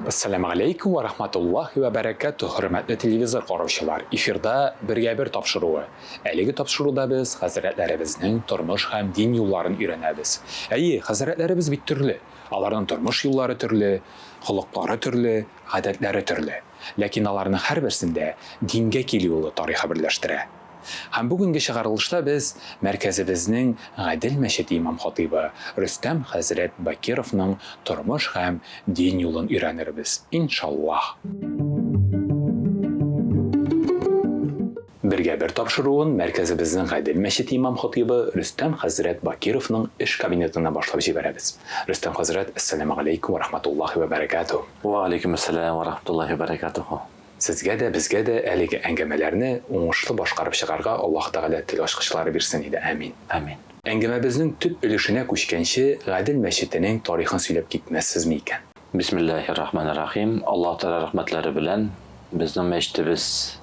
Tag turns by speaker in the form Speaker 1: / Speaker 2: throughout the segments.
Speaker 1: Ассаламу алейкум ва рахматуллахи ва бәрәкәтү, хөрмәтле телевизор караучылар. Эфирда Бергә-бер тапшыруы. Әлеге тапшыруда без хәзрәтләребезнең тормыш һәм дин юлларын өйрәнәбез. Әйе, хәзрәтләребез бит төрле. Аларның тормыш юллары төрле, холыклары төрле, гадәтләре төрле. Ләкин аларның һәрберсендә дингә килү юлы тарихы берләштерә. Һәм бүгенге чыгарылышта без мәркәзебезнең Гадел мәчете имам-хатыйбы Рөстәм хәзрәт Бакировның тормыш һәм дин юлын өйрәнербез, иншаллаһ. Бергә-бер тапшыруын мәркәзебезнең Гадел мәчете имам-хатыйбы Рөстәм хәзрәт Бакировның эш кабинетыннан башлап җибәрәбез. Рөстәм хәзрәт, әссәламегаләйкүм вә рахматуллаһи вә бәрәкәтүһ. Вә
Speaker 2: алейкүмәссәлам вә рахматуллаһи вә бәрәкәтүһү.
Speaker 1: Сезгә дә, безгә дә әлеге әңгәмәләрне уңышлы башкарып чыгарга Аллаһ Тәгалә тел ачкычлары бирсен иде. Амин.
Speaker 2: Амин.
Speaker 1: Әңгәмәбезнең төп өлешенә күчкәнче, Гадел мәчетенең тарихын сөйләп китмәссезме икән?
Speaker 2: Бисмиллаһир рахманир рахим. Аллаһ Тәгалә рәхмәтләре белән безнең мәчетебез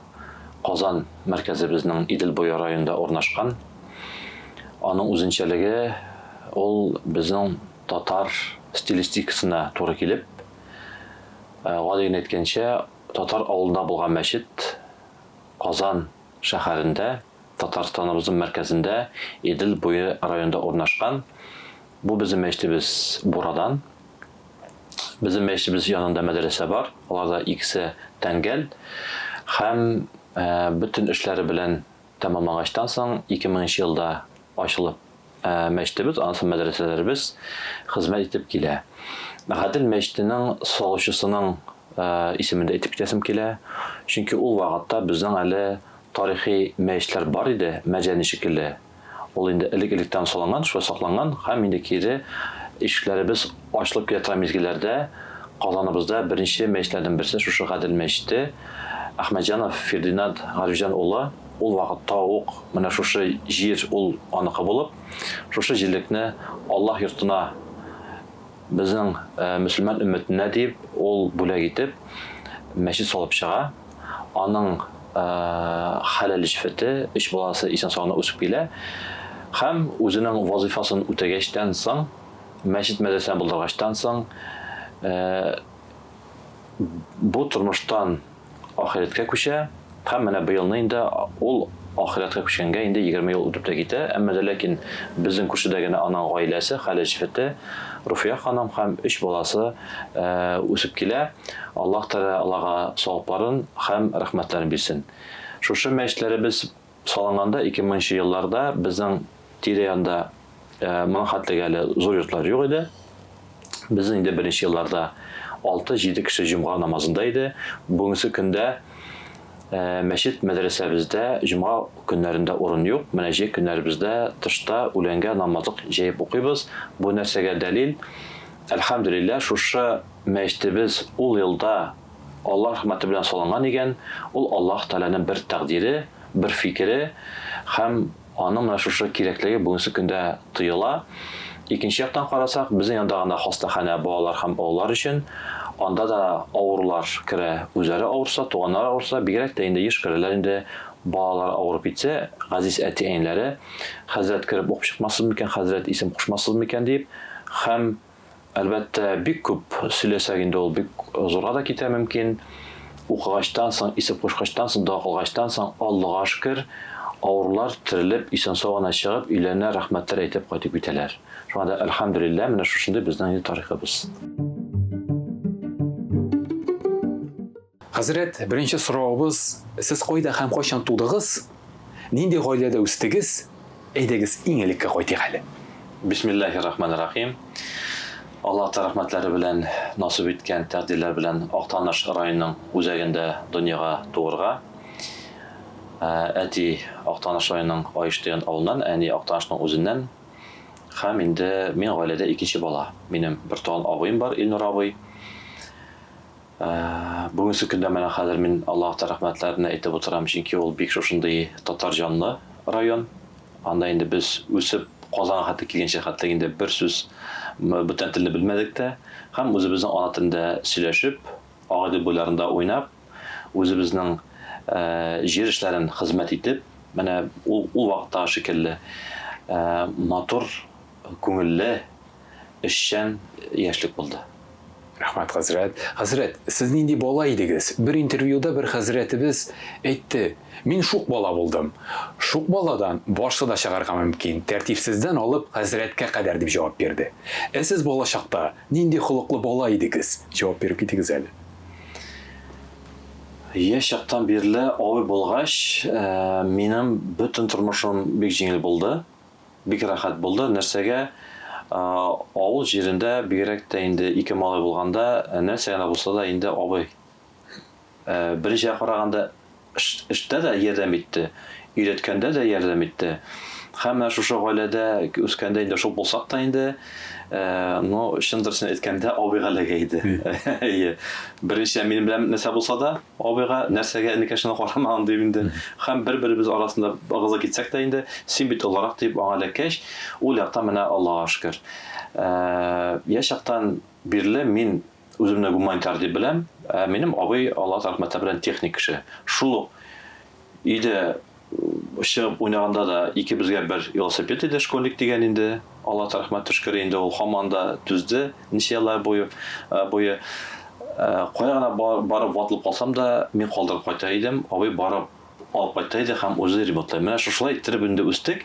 Speaker 2: Казан мәркәзебезнең Идел буе районында урнашкан. Аның үзенчәлеге ул безнең татар стилистикасына туры килеп, гади генә әйткәнчә, татар авылында булган мәчет Казан шәһәрендә, Татарстаныбызның мәркәзендә, Идел буе районында урнашкан. Бу безнең мәчетебез бурадан. Безнең мәчетебез янында мәдрәсә бар. Аларда икесе тәңгәл. Һәм бөтен эшләре белән тәмамлангачтан соң, 2000 нче елда ачылып мәчетебез, аннан соң мәдрәсәләребез хезмәт итеп килә. Гадел мәчетенең салучысының исемен дә әйтеп китәсем килә. Чөнки ул вакытта безнең әле тарихи мәчетләр бар иде, Мәрҗани шикелле. Ул инде элек-электән салынган, шулай сакланган һәм инде кире ишекләребез ачылып килә торган мизгелләрдә Казаныбызда беренче мәчетләрнең берсе шушы Гадел мәчете Әхмәтҗанов Фердинанд Гарифҗан улы ул вакытта ук менә шушы җир ул аныкы булып, шушы җирлекне Аллаһ йортына безнең мөселман өммәтенә дип ул бүләк итеп мәчет салып чыга. Аның хәләл җефете, өч баласы исән-сау гына үсеп килә. Һәм үзенең вазыйфасын үтәгәчтән соң, мәчет-мәдрәсәне булдыргачтан соң, бу тормыштан ахирәткә күчә һәм менә быелны инде ул ахирәткә күчкәнгә инде 20 ел үтеп тә китә, әмма дә ләкин безнең күршедә генә аның гаиләсе, хәләл җефете Руфия ханым һәм өч баласы үсеп килә. Аллаһ Тәгалә аларга савапларын һәм рәхмәтләрен бирсен. Шушы мәчетләребез салынганда 2000 нчы елларда безнең тирә-янда моның хәтлеге әле зур йортлар юк иде. Безнең инде беренче елларда 6-7 кеше җомга намазында иде. Бүгенге көндә мәчет, мәдрәсәбездә җомга көннәрендә урын юк. Менә җәй көннәребездә тышта үләнгә намазлык җәеп укыйбыз. Бу нәрсәгә дәлил? Әлхәмдүлилләһ, шушы мәчетебез ул елда Аллаһ рәхмәте белән салынган икән, ул Аллаһ Тәгаләнең бер тәкъдире, бер фикере һәм аның менә шушы кирәклеге бүгенге көндә тоела. Икенче яктан карасак, безнең янда гына хастаханә балалар һәм олылар өчен. Анда да авырулар керә, үзләре авырса, туганнары авырса, бигрәк тә инде еш керәләр инде балалар авырып китсә, газиз әти-әниләре, хәзрәт кереп укып чыкмассыз микән, хәзрәт исем кушмассыз микән дип һәм Әлбәттә, бик күп сөйләсәк инде ул бик зурга да китә мөмкин. Укыгачтан соң, исеп кушкачтан соң, дога кылгачтан соң, Аллага шөкер, авырулар терелеп, исән-сау гына чыгып, өйләренә рәхмәтләр әйтеп кайтып китәләр. Шуңа да, әлхәмдүлилләһ, менә шушындый безнең инде тарихыбыз.
Speaker 1: Хәзрәт, беренче соравыбыз, сез кайда һәм кайчан тудыгыз? Нинди гаиләдә үстегез? Әйдәгез, иң элеккә кайтыйк әле.
Speaker 2: Бисмиллаһир рахманир рахим. Аллаһ Тәгалә рәхмәтләре белән насыйп иткән тәкъдирләр белән Актаныш районының үзәгендә дөньяга туырга. Әти Актаныш районының Аеш дигән авылыннан, әни Актанышның үзеннән. Һәм инде мин гаиләдә икенче бала. Минем бертуган абыем бар, Илнур абый. Бүгенге көндә менә хәзер мин Аллаһ рәхмәтләрен әйтеп утырам, чөнки ул бик шушындый татар җанлы район. Анда инде без үсеп Казанга хәтле килгәнче хәтле инде бер сүз бүтән телне белмәдек тә. Һәм үзебезнең ана телендә сөйләшеп, Агыйдел буйларында уйнап, үзебезнең җир эшләрен хезмәт итеп, менә ул ул вакыттагы шикелле матур, күңелле. эшчән яшьлек булды.
Speaker 1: Рәхмәт, хәзрәт. Хәзрәт, сез нинди бала идегез? Бер интервьюда бер хәзрәтебез әйтте, Мин шук бала булдым. Шук баладан барсы да чыгарга мөмкин, тәртипсездән алып хәзрәткә кадәр, дип җавап бирде. Ә сез балачакта нинди холыклы бала идегез? Җавап биреп китегез әле.
Speaker 2: Яшь чактан бирле абый булгач, минем бөтен тормышым бик җиңел булды. Бик рәхәт булды. Нәрсәгә, авыл җирендә, бигрәк тә инде ике малай булганда, нәрсә генә булса да инде абый. Беренчегә караганда эштә дә ярдәм итте, өйрәткәндә дә ярдәм итте. Һәм менә шушы гаиләдә үскәндә инде шул булсак та инде, ну, чын дөресен әйткәндә, абыйга эләгә иде. Әйе. Беренчедән, минем белән нәрсә булса да, Абыйга, нәрсәгә энекәшенә карамаган дип инде. Һәм бер-беребез арасында ыгызы китсәк тә инде, син бит олырак дип аңа эләккәч, ул яктан менә Аллага шөкер. Яшь чактан бирле мин үземне гуманитар дип беләм. Ә минем абый, Аллаһ рәхмәте белән, техник кеше. Шул ук өйдә Чыгып уйнаганда да икебезгә бер велосипед иде, школьник дигән инде. Алла рәхмәт төшкере инде ул һаман да түзде ничә еллар буе. Буе кая гына барып ватылып калсам да, мин калдырып кайта идем, абый барып алып кайта иде һәм үзе ремонтлый. Менә шушылай иттереп инде үстек.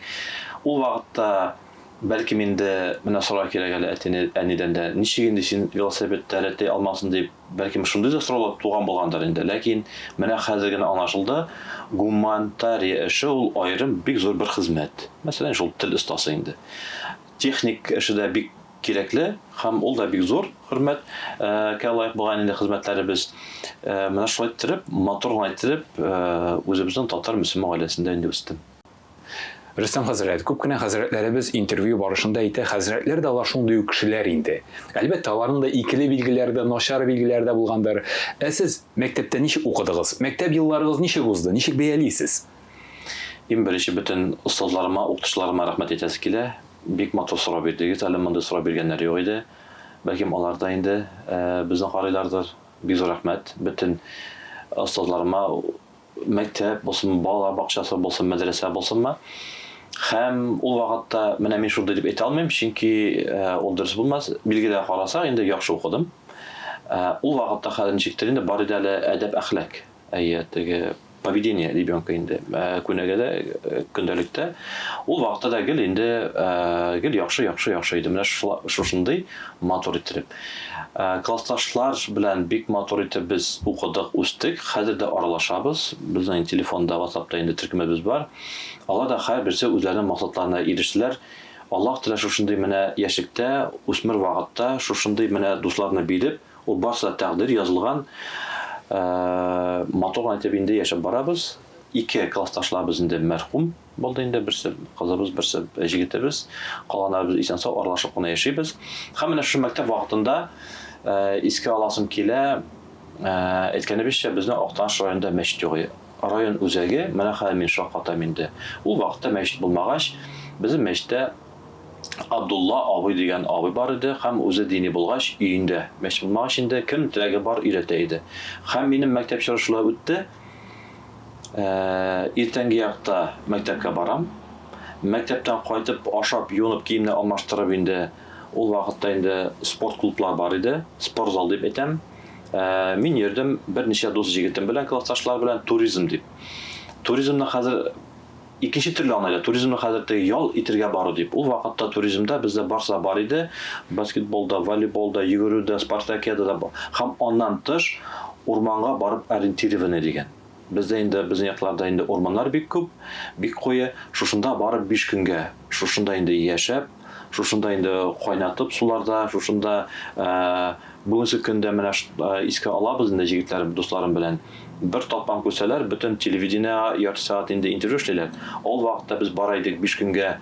Speaker 2: Ул вакытта бәлкем инде менә сорарга кирәк әле әтине, әнидән дә, ничек инде син велосипедта рәтли алмасын дип, Бәлкем, шундый да сораулар туган булгандыр инде. Ләкин менә хәзер генә аңлашылды, гуманитария эше ул аерым бик зур бер хезмәт. Мәсәлән, шул тел остасы инде. Техник эше дә бик кирәкле һәм ул да бик зур хөрмәт кә лаек булган инде хезмәтләребез. Менә шулай иттереп, матур гына иттереп, үзебезнең татар мөселман гаиләсендә инде үстем.
Speaker 1: Рөстәм хәзрәт, күп кенә хәзрәтләребез интервью барышында әйтә, хәзрәтләр дә алар шундый ук кешеләр инде. Әлбәттә, аларның да икеле билгеләре дә, начар билгеләре дә булгандыр. Ә сез мәктәптә ничек укыдыгыз? Мәктәп елларыгыз ничек узды? Ничек бәялисез?
Speaker 2: Иң беренче бөтен остазларыма, укытучыларыма рәхмәт әйтәсе килә. Бик матур сорау бирдегез, әле мондый сорау биргәннәр юк иде. Бәлкем алар да инде безне карыйлардыр. Бик зур рәхмәт бөтен остазларыма, Мәктәп булсынмы, балалар бакчасы булсын, мәдрәсә булсынмы. Һәм ул вакытта менә мин шундый дип әйтә алмыйм, чөнки ул дөрес булмас. Билгеле карасак, инде яхшы укыдым. Ул вакытта хәзер ничектер инде бар иде әле әдәп-әхлак. Әйе, теге поведение ребенка инде күнегә дә көндәлектә. Ул вакытта да гел инде гел яхшы, яхшы, яхшы иде. Менә шушындый матур иттереп. Классташлар белән бик матур итеп без укыдык, үстек. Хәзер дә аралашабыз. Безнең телефонда, WhatsApp-та инде төркемебез бар. Алар да һәрберсе үзләренең максатларына ирештеләр. Аллаһ Тәгалә шушындый менә яшьлектә, үсмер вакытта шушындый менә дусларны биреп, ул барысы да тәкъдир, язылган. Матур гына итеп инде яшәп барабыз. Ике классташларыбыз инде мәрхүм. Булды инде, берсе кызыбыз, берсе җегетебез. Калганнары без исән-сау аралашып кына яшибез. Һәм менә шушы мәктәп вакытында искә аласым килә, әйткәнебезчә, безнең Актаныш районында мәчет юк иде. Район үзәге, менә хәзер мин шаккатам инде. Ул вакытта мәчет булмагач, безнең мәчеттә Абдулла абый дигән абый бар иде һәм үзе дини булгач, өендә мәчет булмагач инде, кем теләге бар өйрәтә иде. Һәм минем мәктәп чоры шулай үтте. Иртәнге якта мәктәпкә барам. Мәктәптән кайтып, ашап, юынып, киемне алмаштырып инде, ул вакытта инде спорт клублар бар иде, спортзал дип әйтәм. Мин йөрдем берничә дус җегетем белән, классташлар белән туризм дип. Туризмны хәзер икенче төрле аңлыйлар. Туризмны хәзер теге ял итергә бару дип. Ул вакытта туризмда бездә барсы да бар иде. Баскетбол да, волейбол да, йөгерү дә, спартакиада да. Һәм аннан тыш урманга барып ориентированный дигән. Бездә инде, безнең якларда инде урманнар бик күп, бик куе. Шушында барып биш көнгә, шушында инде яшәп, шушында инде кайнатып суларда, шушында бүгенге көндә менә искә алабыз инде җегетләрем, дусларым белән. Бер талпан күрсәләр, бөтен телевидениегә ярты сәгать инде интервью эшлиләр. Ул вакытта без бара идек биш көнгә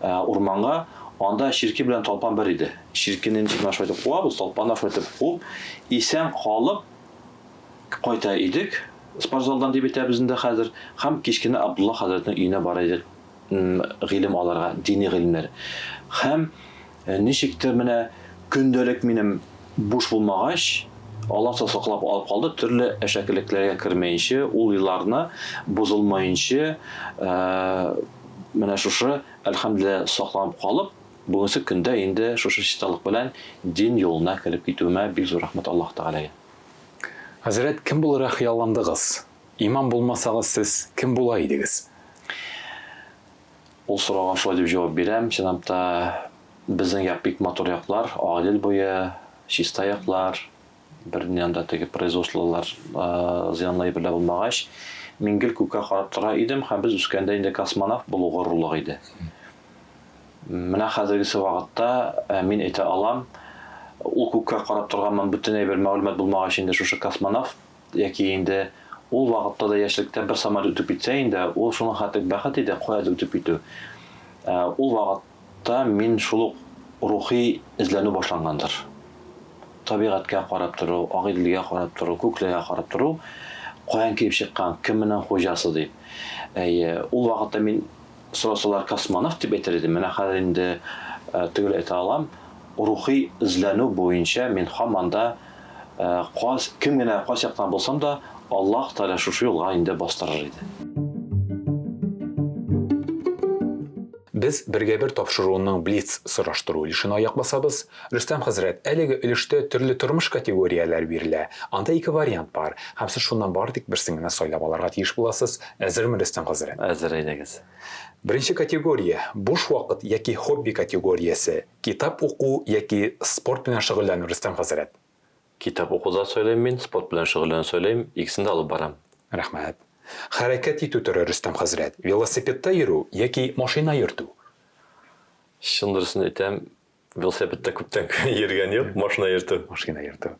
Speaker 2: урманга, анда черки белән талпан бер иде. Черкине ничек менә шулай итеп куабыз, талпанны шулай итеп куып, исән калып кайта идек, спортзалдан дип әйтәбез инде хәзер, һәм кичкене Абдулла хәзрәтнең өенә бара идек гыйлем алырга, дини гыйлемнәр. Һәм ничектер менә көндәлек минем буш булмагач, Аллаһ саклап алып калды, төрле әшәкелекләргә кермәенче, ул елларны бозылмаенчы, менә шушы, әлхәмдүлилләһ, сакланып калып, Бүгенге көндә инде шушы чисталык белән дин юлына кереп китүемә бик зур рәхмәт Аллаһ Тәгаләгә.
Speaker 1: Хәзрәт, кем булырга хыялландыгыз? Имам булмасагыз, сез кем була идегез?
Speaker 2: Ул сорауга шулай дип җавап бирәм, чынлап та, безнең як бик матур яклар, Агыйдел буе, чиста яклар, берни анда теге производстволар, зыянлы әйберләр булмагач, мин гел күккә карап тора идем һәм без үскәндә инде космонавт булу горурлык иде. Менә хәзергесе вакытта мин әйтә алам, ул күккә карап торганмын, бөтен әйбер мәгълүмат булмагач инде шушы космонавт яки инде ул вакытта да яшьлектә бер самолет үтеп китсә инде, ул шуның хәтлек бәхет иде, каядыр үтеп китү. Ул вакытта мин шул ук рухи эзләнү башлангандыр. Табигатькә карап тору, Агыйделгә карап тору, күкләргә карап тору, каян килеп чыккан, кемнең хуҗасы дип. Әйе, ул вакытта мин Сорасалар, космонавт дип әйтер идем. Менә хәзер инде төгәл әйтә алам, рухи эзләнү буенча мин һаман да каз, кем генә кайсы яктан булсам да, Аллаһ Тәгалә шушы юлга инде бастырыр иде.
Speaker 1: Без Бергә-бер тапшыруының Блиц сораштыру өлешенә аяк басабыз. Рөстәм хәзрәт, әлеге өлештә төрле тормыш категорияләре бирелә. Анда ике вариант бар, һәм сез шуннан бары тик берсен генә сайлап алырга тиеш буласыз. Әзерме, Рөстәм хәзрәт?
Speaker 2: Әзер, әйдәгез.
Speaker 1: Беренче категория, буш вакыт яки хобби категориясе, китап уку яки спорт белән шөгыльләнү, Рөстәм хәзрәт.
Speaker 2: Китап уку да сайлыйм мин, спорт белән шөгыльләнү сайлыйм, икесен дә алып барам.
Speaker 1: Рәхмәт. Хәрәкәт итү төре, Рөстәм хәзрәт, велосипедта йөрү яки машина йөртү?
Speaker 2: Чын дөресен әйтәм, Велосипедта күптән йөргән юк, машина йөртү.
Speaker 1: Машина йөртү.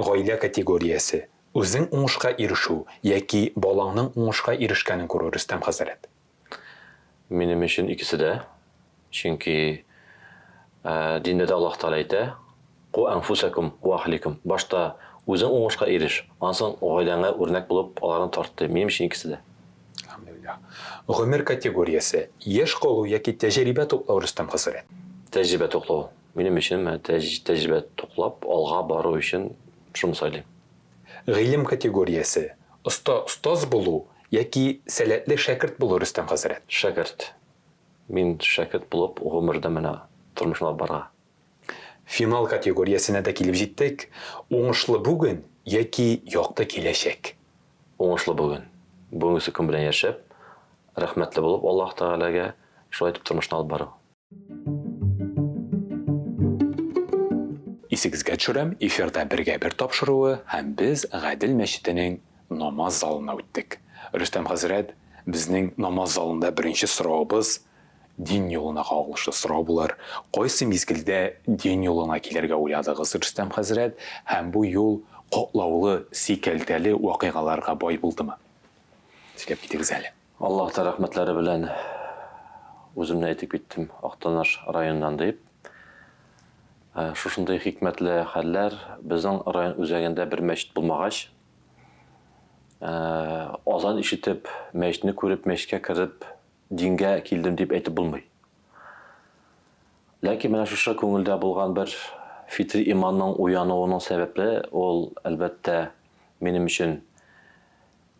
Speaker 1: Гаилә категориясе, үзең уңышка ирешү яки балаңның уңышка ирешкәнен күрү, Рөстәм хәзрәт.
Speaker 2: Минем өчен икесе дә. Чөнки диндә дә Аллаһ Тәгалә әйтә, Ку әнфусәкум вә әһликум. Башта үзең уңышка иреш, аннан соң гаиләңә үрнәк булып аларны тарт, ди. Минем өчен икесе дә.
Speaker 1: Әлхәмдүлилләһ. Гомер категориясе, яшь калу яки тәҗрибә туплау, Рөстәм хәзрәт?
Speaker 2: Тәҗрибә туплау. Минем өчен менә тәҗрибә туплап, алга бару өчен шуны сайлыйм.
Speaker 1: Гыйлем категориясе, оста остаз булу яки сәләтле шәкерт булу, Рөстәм хәзрәт?
Speaker 2: Шәкерт. Мин шәкерт булып гомердә менә тормышны алып барырга.
Speaker 1: Финал категориясенә дә килеп җиттек. Уңышлы бүген яки якты киләчәк?
Speaker 2: Уңышлы бүген. Бүгенгесе көн белән яшәп, рәхмәтле булып Аллаһ Тәгаләгә, шулай итеп тормышны алып бару.
Speaker 1: Исегезгә төшерәм, эфирда Бергә-бер тапшыруы һәм без Гадел мәчетенең намаз залына үттек. Рөстәм хәзрәт, безнең намаз залында беренче соравыбыз Дин юлына кагылышлы сорау булыр. Кайсы мизгелдә дин юлына килергә уйладыгыз, Рөстәм хәзрәт, һәм бу юл катлаулы, сикәлтәле вакыйгаларга бай булдымы? Сөйләп китегез әле.
Speaker 2: Аллаһ Тәгалә рәхмәтләре белән үземне әйтеп киттем, Актаныш районыннан дип. Шушындый хикмәтле хәлләр, безнең район үзәгендә бер мәчет булмагач, азан ишетеп, мәчетне күреп, мәчеткә кереп, Дингә килдем дип әйтеп булмый. Ләкин менә шушы күңелдә булган бер фитри иманның уянуының сәбәпле, ул, әлбәттә, минем өчен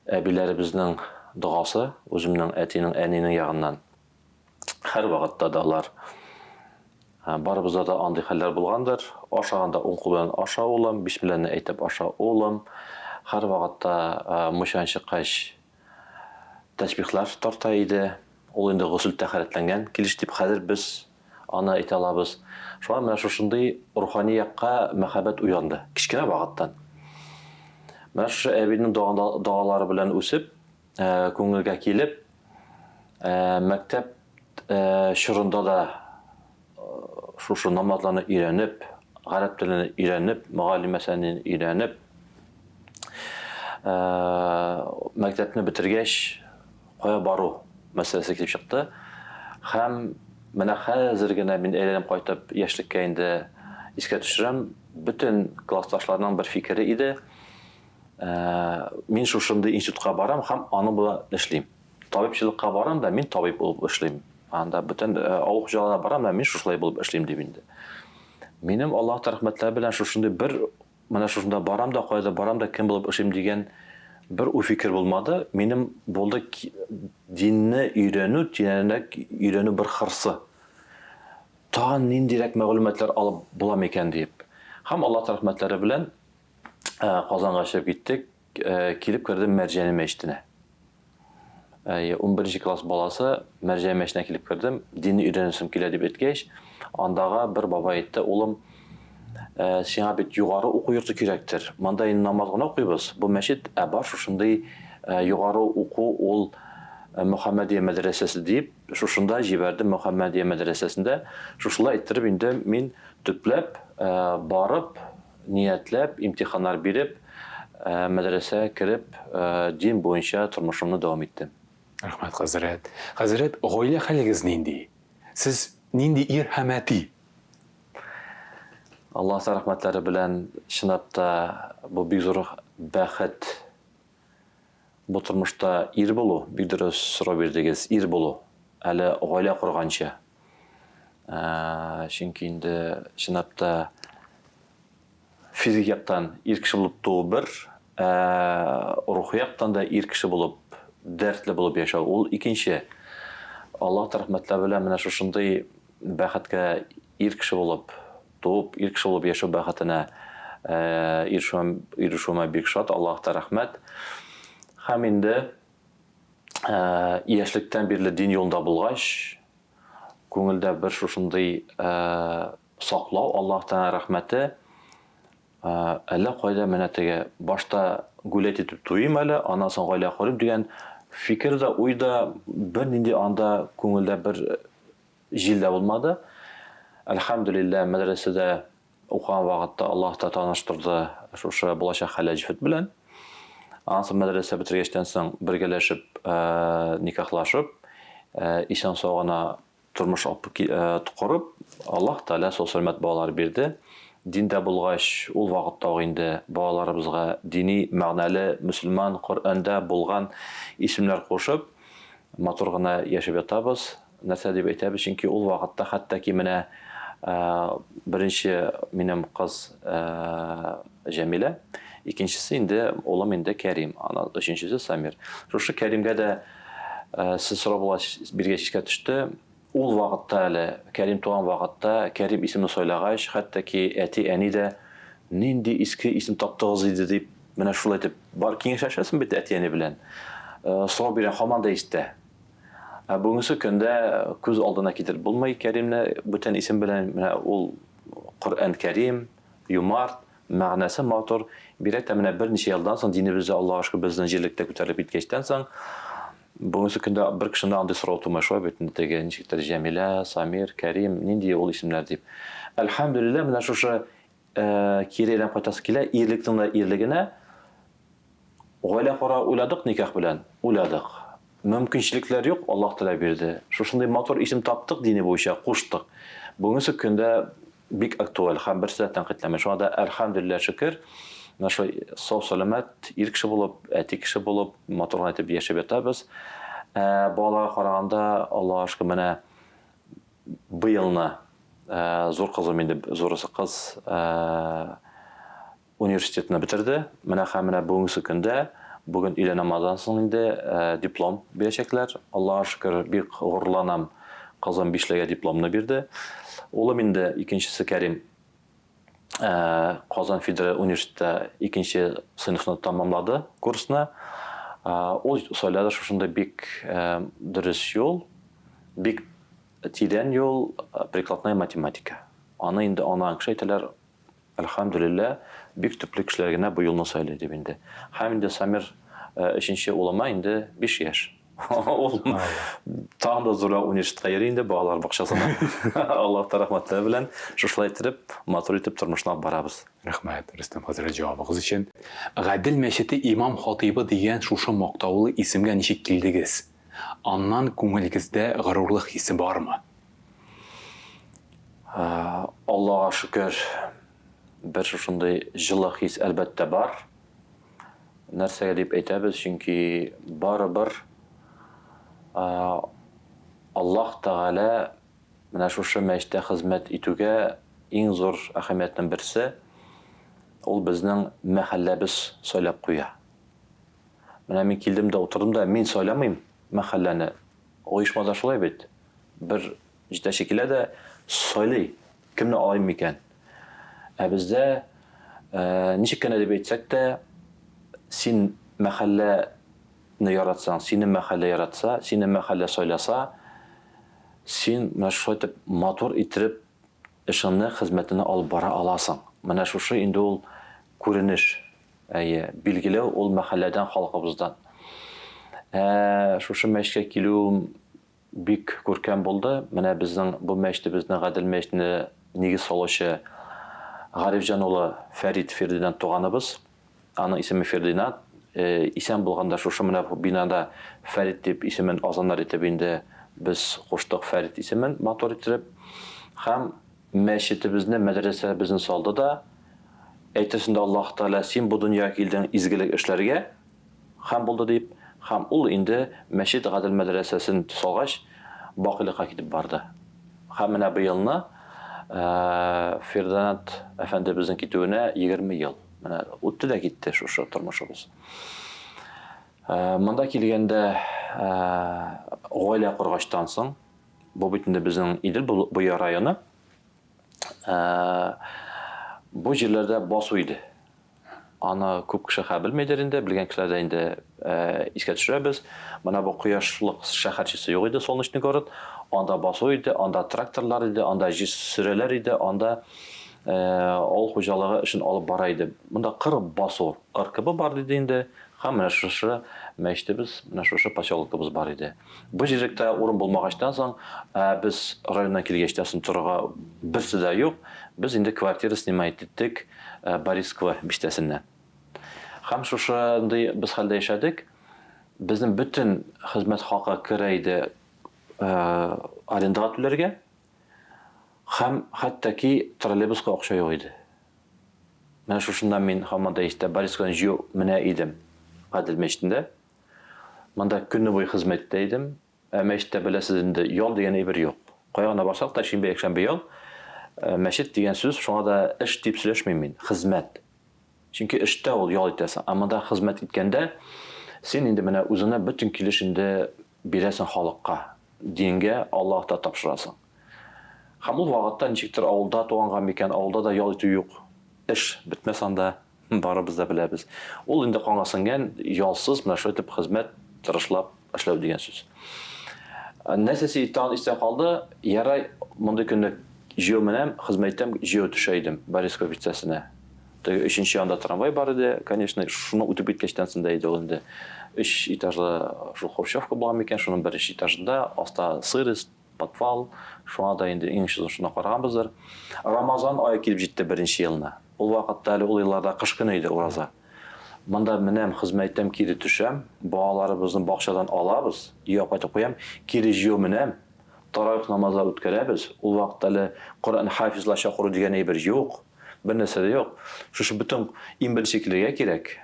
Speaker 2: әбиләребезнең догасы, үземнең әтинең, әнинең ягыннан. Һәрвакытта да алар барыбызда да андый хәлләр булгандыр. Ашаганда уң кул белән аша, улым, бисмилләне әйтеп аша, улым. Һәрвакытта мунчадан чыккач, тәсбихлар тарта иде. Ул инде госел тәһарәтләнгән килеш дип хәзер без аны әйтә алабыз. Шуңа менә шушындый рухани якка мәхәббәт уянды кечкенә вакыттан. Менә шушы әбинең догалары белән үсеп, күңелгә килеп, мәктәп чорында да шушы намазларны өйрәнеп, гарәп телен өйрәнеп, мөгаллимәсәне өйрәнеп, мәктәпне бетергәч, кая бару мәсьәләсе килеп чыкты. Һәм менә хәзер генә мин әйләнеп кайтып яшьлеккә инде искә төшерәм, бөтен классташларның бер фикере иде, мин шушындый институтка барам һәм аның белән эшлим. Табибчылыкка барам да, мин табиб булып эшлим. Анда бүтән э, авыл хуҗалыгына барам да, мин шушылай булып эшлим дип инде. Минем Аллаһ рәхмәтләре белән шушындый бер менә шушында барам да, кайда барам да, кем булып эшлим дигән бер уй фикер булмады. Минем булды динне өйрәнү, тирәнрәк өйрәнү бер хырсы. Тагын ниндирәк мәгълүматлар алып була микән диеп. Һәм Аллаһ рәхмәтләре белән Казанга чыгып киттек. Килеп кердем Мәрҗани мәчетенә. Әйе, 11 класс баласы Мәрҗани мәчетенә килеп кердем. Динне өйрәнәсем килә дип әйткәч, андагы бер бабай әйтте, улым, сиңа бит югары уку йорты кирәктер. Монда инде намаз гына укыйбыз. Бу мәчет, ә бар шушындый югары уку ул Мөхәммәдия мәдрәсәсе дип, Шушында җибәрдем Мөхәммәдия мәдрәсәсендә. Шушылай иттереп инде мин төпләп барып, ниятләп, имтиханнар биреп, мәдрәсәгә кереп, дин буенча тормышымны дәвам иттем.
Speaker 1: Рәхмәт, хәзрәт. Хәзрәт, гаилә хәлегез нинди? Сез нинди ир һәм әти?
Speaker 2: Аллаһ рәхмәтләре белән, чынлап та, бу бик зур бәхет. Бу тормышта ир булу, бик дөрес сорау бирдегез, ир булу, әле гаилә корганчы. Чөнки инде чынлап та физик яктан ир кеше булып туу бер, ә рухи яктан да ир кеше булып, дәртле булып яшәү ул икенче. Аллаһ рәхмәтләре белән менә шушындый бәхеткә ир кеше булып Туып, ир кеше булып яшәү бәхетенә ирешүем, ирешүемә бик шат, Аллаһта рәхмәт. Һәм инде яшьлектән бирле дин юлында булгач, күңелдә бер шушындый саклау, Аллаһтан рәхмәте, әллә кайда менә теге башта гулять итеп туйыйм әле, аннан соң гаилә корыйм дигән фикер дә, уй да бернинди анда күңелдә бер Җил дә булмады. Әлхәмдүлилләһ, мәдрәсәдә укыган вакытта Аллаһ та таныштырды шушы булачак хәләл җефет белән. Аннан соң мәдрәсә бетергәчтән соң бергәләшеп никахлашып, исән-сау гына тормыш корып, Аллаһ Тәгалә сау-сәламәт балалар бирде. Диндә булгач, ул вакытта ук инде балаларыбызга дини мәгънәле, мөселман, Коръәндә булган исемнәр кушып, матур гына яшәп ятабыз. Нәрсә дип әйтәбез, чөнки ул вакытта хәтта ки менә беренче минем кыз Җәмилә, икенчесе инде улым инде Кәрим, ана өченчесе Самир. Шушы Кәримгә дә сез сорау булгач биргәч искә төште. Ул вакытта әле Кәрим туган вакытта Кәрим исемен сайлагач, хәтта ки әти-әни дә нинди иске исем таптыгыз иде дип, менә шулай итеп бар киңәшләшәсең бит әти-әни белән. Сорау биргән һаман да истә. Ә бүгенге көндә күз алдына китереп булмый Кәримне бүтән исем белән. Менә ул Коръән Кәрим, юмарт, мәгънәсе матур. Бигрәк тә менә берничә елдан соң динебездә Аллага шөкер безнең җирлектә күтәрелеп киткәчтән соң, бүгенге көндә бер кешедән дә андый сорау тумый шулай бит инде теге ничектер Җәмилә, Самир, Кәрим, нинди ул исемнәр дип. Әлхәмдүлилләһ, менә шушы кире әйләнеп кайтасы килә, ирлекнең дә ирлегенә Гаилә кора уйладык никах белән? Уйладык. Мөмкинчелекләр юк, Аллаһ Тәгалә бирде. Шушындый матур исем таптык, дине буенча куштык. Бүгенге көндә бик актуаль һәм берсе дә тәнкыйтьләми. Шуңа да әлхәмдүлилләһ шөкер, менә шулай сау-сәламәт ир кеше булып, әти кеше булып, матур гына итеп яшәп ятабыз. Ә балаларга караганда, Аллаһка шөкер, менә быелны зур кызым инде, зурысы кыз, Университетны бетерде. Менә һәм менә бүгенге көндә, бүген өйлә намаздан соң инде диплом бирәчәкләр. Аллага шөкер, бик горурланам, кызым бишлегә дипломны бирде. Улым инде, икенчесе Кәрим, Казан федераль университетта икенче сыйныфны тәмамлады, курсны. Ул сайлады шушындый бик дөрес юл, бик тирән юл, прикладная математика. Аны инде аңлаган кеше әйтәләр, Әлхәмдүлилләһ, бик төпле кешеләр генә бу юлны сайлый дип инде. Һәм инде Самир өченче улыма инде 5 яшь. Ул тагын да зуррак университетка йөри инде, балалар бакчасына. Аллаһ рәхмәтләре белән шушылай иттереп, матур итеп тормышны алып барабыз.
Speaker 1: Рәхмәт, Рөстәм хәзрәт, җавабыгыз өчен. Гадел мәчете имам-хатыйбы дигән шушы мактаулы исемгә ничек килдегез? Аннан күңелегездә горурлык хисе бармы?
Speaker 2: Аллага шөкер, бер шушындый җылы хис әлбәттә бар. Нәрсәгә дип әйтәбез, чөнки барыбер Аллаһ Тәгалә менә шушы мәчеттә хезмәт итүгә иң зур әһәмиятнең берсе, ул безнең мәхәлләбез сайлап куя. Менә мин килдем дә утырдым да, мин сайламыйм мәхәлләне. Оешмада шулай бит. Бер җитәкче килә дә, сайлый, кемне алыйм микән? Ә бездә, ничек кенә дип әйтсәк тә, син мәхәлләне яратсаң, сине мәхәллә яратса, сине мәхәллә сайласа, син менә шулай итеп матур иттереп эшеңне, хезмәтеңне алып бара аласың. Менә шушы инде ул күренеш. Әйе, билгеләү ул мәхәлләдән, халкыбыздан. Ә шушы мәчеткә килүем бик күркәм булды. Менә безнең бу мәчетебезне, Гадел мәчетенә нигез салучы Гарифҗан улы Фәрит Фердинанд туганыбыз. Аның исеме Фердинанд. Исән булганда шушы менә бу бинада Фәрит дип исемен азаннар итеп инде без куштык Фәрит исемен матур иттереп. Һәм мәчетебезне, мәдрәсәбезне салды да, әйтерсең дә Аллаһ Тәгалә, син бу дөньяга килдең изгелек эшләргә, һәм булды дип, һәм ул инде мәчет Гадел мәдрәсәсен салгач, бакыйлыкка китеп барды. Һәм менә быелны Фердинанд әфәндебезнең китүенә 20 ел. Менә үтте дә китте шушы тормышыбыз. Монда килгәндә гаилә коргачтан соң, бу бит инде безнең Идел буе районы, бу җирләрдә басу иде. Аны күп кеше хә белмидер инде, белгән кешеләр дә инде искә төшерәбез. Менә бу Кояшлык шәһәрчесе юк иде, Солнечный город. Анда басу иде, анда тракторлар иде, анда җир сөрәләр иде, анда авыл хуҗалыгы эшен алып бара иде. Монда кыр басу РКБ бар диде инде. Һәм менә шушы мәчетебез, менә шушы поселокыбыз бар иде. Бу җирлектә урын булмагачтан соң, без районнан килгәчтән соң торырга берсе дә юк, без инде квартира снимать иттек Борисково бистәсеннән. Һәм шушындый без хәлдә яшәдек. Безнең бөтен хезмәт хакы керә иде арендага түләргә. Һәм хәтта ки троллейбуска акча юк иде. Менә шушында мин һаман да истә, Борисководан җыю менә идем Гадел мәчетендә. Монда көне буе хезмәт итә идем. Ә мәчеттә, беләсез инде, ял дигән әйбер юк. Кая гына барсак та, шимбә, якшәмбе ял. Мәчет дигән сүз, шуңа да эш дип сөйләшмим мин, хезмәт. Чөнки эштә ул ял итәсең, ә монда хезмәт иткәндә, син инде менә үзеңне бөтен килеш инде бирәсең халыкка, дингә, Аллаһта тапшырасың. Һәм ул вакытта ничектер авылда туганга микән, авылда да ял итү юк. Эш бетмәс анда. Барыбыз да беләбез. Ул инде канга сеңгән, ялсыз, менә шулай итеп хезмәт тырышлап эшләү дигән сүз. Нәрсәсе тагын истә калды, ярай мондый көнне җәяү менәм, хезмәт итәм, җәяү төшә идем Борисково бистәсенә. Теге өченче янда трамвай бар иде, конечно, шуны үтеп киткәчтән соң да иде ул инде. Өч этажлы шул хрущевка булган микән, шуның беренче этажында, аста сырость, Подвал, шуңа да инде иң өчен шуна караганбыздыр. Рамазан ае килеп җитте беренче елны. Ул вакытта әле ул елларда кыш көне иде ураза. Монда менәм, хезмәт итәм, кире төшәм, балаларыбызны бакчадан алабыз, өйгә кайтып куям, кире җыю менәм, таравих намазлар үткәрәбез. Ул вакытта әле Коръән хафизлар чакыру дигән әйбер юк, бер нәрсә дә юк. Шушы бөтен иң беренче килергә кирәк.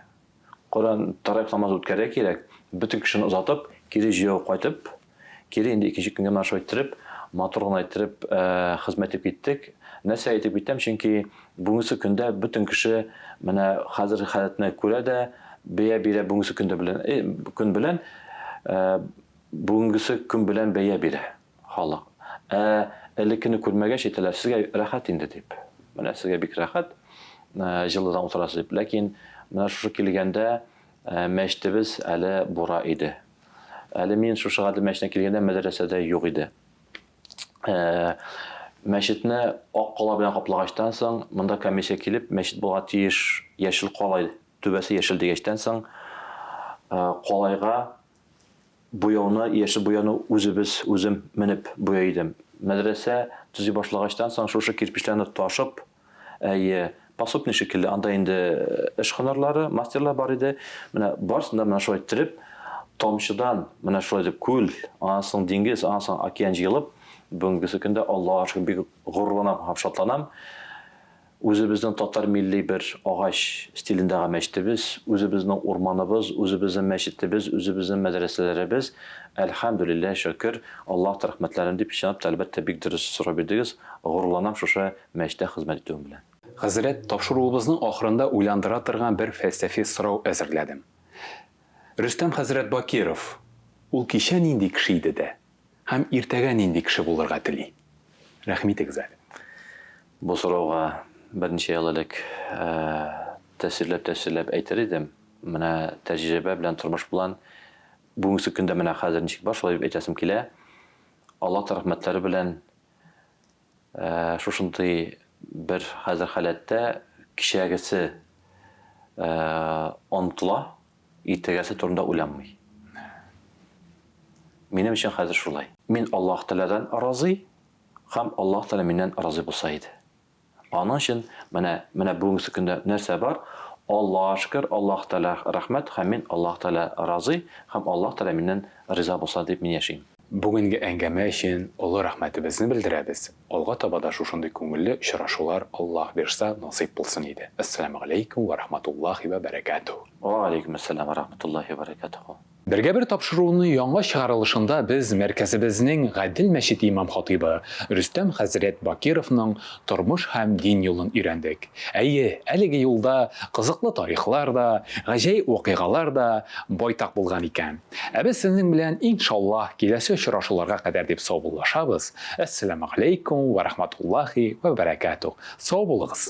Speaker 2: Коръән таравих намазы үткәрергә кирәк. Бөтен кешене озатып, кире җыю кайтып, Кире инде икенче көнгә менә шулай иттереп, матур гына иттереп хезмәт итеп киттек. Нәрсә әйтеп китәм, чөнки бүгенге көндә бөтен кеше менә хәзерге халәтне күрә дә, бәя бирә бүгенге көндә белән, көн белән, бүгенгесе көн белән бәя бирә халык. Ә элеккене күрмәгәч әйтәләр, сезгә рәхәт инде дип. Менә сезгә бик рәхәт, җылыдан утырасыз дип. Ләкин менә шушы килгәндә мәчетебез әле бура иде. Әле мин шушы Гадел мәчетенә килгәндә мәдрәсә дә юк иде. Мәчетне ак кала белән каплагачтан соң, монда комиссия килеп, мәчет булга тиеш яшел калай, түбәсе яшел дигәчтән соң, калайга буяуны, яшел буяуны үзебез, үзем менеп буя идем. Мәдрәсә төзи башлагачтан соң, шушы кирпечләрне ташып, Әйе, пособный шикелле, анда инде эш һөнәрләре, мастерлар бар иде. Менә барысын да менә шулай иттереп, тамчыдан менә шулай итеп күл, аннан соң диңгез, аннан соң океан җыелып, бүгенгесе көндә Аллага шөкер бик горурланам һәм шатланам. Үзебезнең татар милли бер агач стилендәге мәчетебез, үзебезнең урманыбыз, үзебезнең мәчетебез, үзебезнең мәдрәсәләребез, әлхәмдүлилләһ, шөкер, Аллаһ рәхмәтләрен дип, чынлап та, әлбәттә, бик дөрес сорау бирдегез, горурланам шушы мәчеттә хезмәт итүем белән.
Speaker 1: Хәзрәт, тапшыруыбызның ахырында уйландыра торган бер фәлсәфи сорау әзерләдем. Рөстәм хәзрәт Бакиров, ул кичә нинди кеше иде дә, һәм иртәгә нинди кеше булырга тели? Рәхим итегез әле.
Speaker 2: Бу сорауга берничә ел элек тәфсирләп-тәфсирләп әйтер идем. Менә тәҗрибә белән, тормыш белән бүгенге көндә менә хәзер ничек бар, шулай дип әйтәсем килә. Аллаһ рәхмәтләре белән шушындый бер хәзер халәттә кичәгесе онытыла, иртәгәсе турында уйланмый. Минем өчен хәзер шулай. Мин Аллаһ Тәгаләдән разый һәм Аллаһ Тәгалә миннән разый булса иде. Аның өчен менә, менә бүгенге көндә нәрсә бар? Аллаһка шөкер, Аллаһ Тәгалә рәхмәт һәм мин Аллаһ Тәгалә разый һәм Аллаһ Тәгалә миннән риза булса дип мин яшим.
Speaker 1: Бүгенге әңгәмә өчен олы рәхмәтебезне белдерәбез. Алга таба да шушындый күңелле очрашулар Аллаһ бирса насыйп булсын иде. Әссәламегаләйкүм вә рахматуллаһи вә бәрәкәтүһ.
Speaker 2: Вә галәйкүмәссәлам вә рахматуллаһи вә бәрәкәтүһ.
Speaker 1: Бергә-бер тапшыруының яңа чыгарылышында без мәркәзебезнең Гадел мәчете имам-хатыйбы Рөстәм хәзрәт Бакировның тормыш һәм дин юлын өйрәндек. Әйе, әлеге юлда кызыклы тарихлар да, гаҗәеп вакыйгалар да байтак булган икән. Ә без сезнең белән, иншаллаһ, киләсе очрашуларга кадәр дип саубуллашабыз. Әссәламегаләйкүм вә рахматуллаһи вә бәрәкәтүһ. Сау булыгыз!